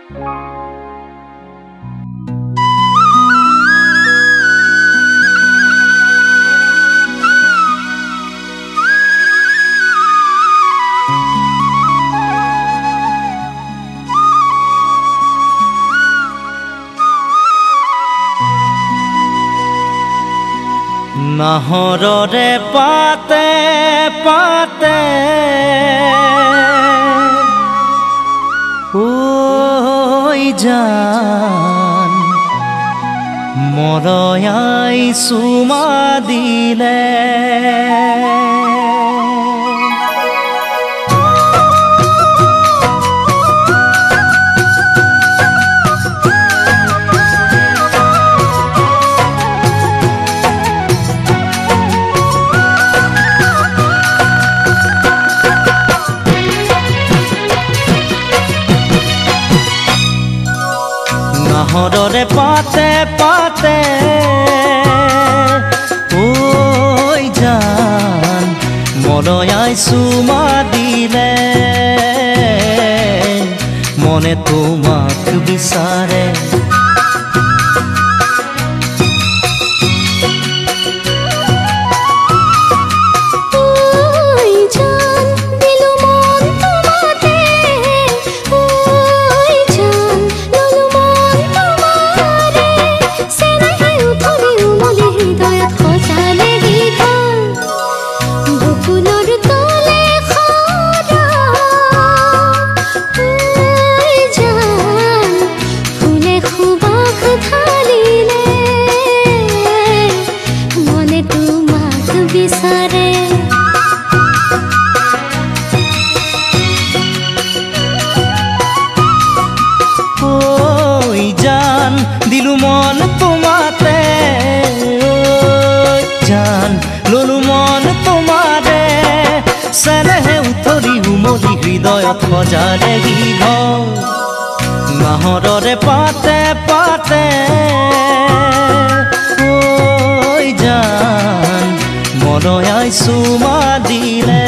নাহৰৰে পাতে পাতে ঐ জান মৰয়াই চুমা দিলে। নাহৰৰে পাতে পাতে ঐ জান মৰয়াই চুমা দিলে, মনে তোমাক বিচাৰে। দিলু মন তোমাতে জান, ললু মন তোমাৰে, চেনেহে উথলি উমলি হৃদয়ত সজালে ঘৰ। নাহৰৰে পাতে পাতে ঐ জান মৰয়াই চুমা দিলে।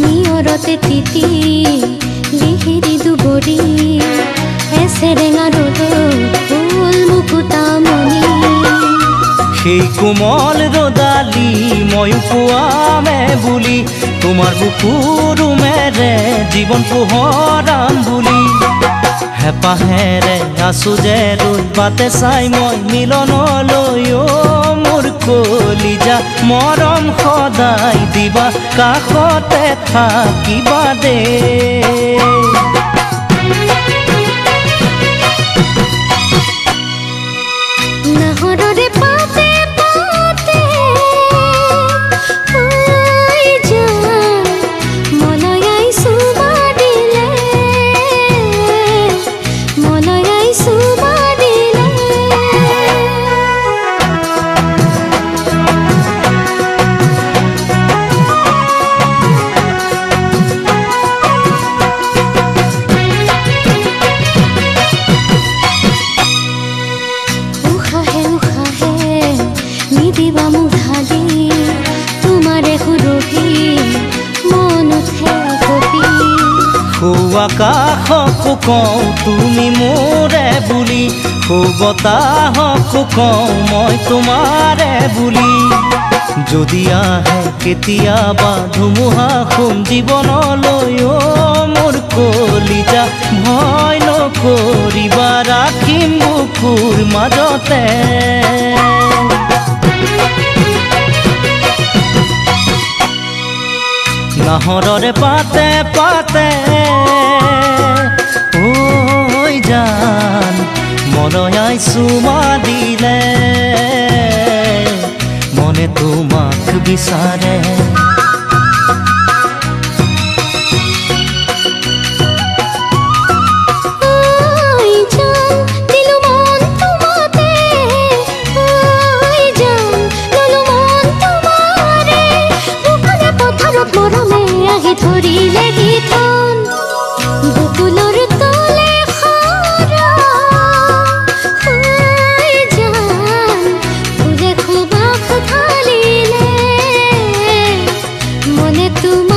নিয়ৰতে তিতি লিহিৰি দুবৰি, এচেৰেঙা ৰ'দত ফুল মুকুতা মণি। সেই কোমল ৰ'দালি ময়ো পোৱামে বুলি, তোমাৰ বুকুৰ উমেৰে জীৱন পোহৰাম বুলি। হেঁপাহেৰে আছো যে ৰৈ বাটে চাই মই মিলনলৈ, অ' মোৰ কলিজা মৰম সদায় দিবা, কাষতে থাকিবা দেই। নাহৰৰে পাতে পাতে ঐ জান মলয়াই চুমা দিলে, মলয়াই চুমা দিলে। উশাহে উশাহে নিদিবা মোক ঢালি, তোমাৰে সুৰভি মন উঠে কঁপি। আকাশকো কওঁ তুমি মোৰে বুলি, সৌ বতাহকো কওঁ মই তোমাৰে বুলি। যদি আহে কেতিয়াবা ধুমুহা সোণ জীৱনলৈ, অ' মোৰ কলিজা ভয় নকৰিবা, ৰাখিম বুকুৰ মাজতে। নাহৰৰে পাতে পাতে ঐ জান মৰয়াই চুমা দিলে, মনে তোমাক বিচাৰে। ঐ জান দিলো মন তোমাতে, ঐ জান ললো মন তোমাৰে, বুকুৰে পথাৰত মৰমে আহি ধৰিলে গীতন, বকুলৰ তলে। তোমাৰে।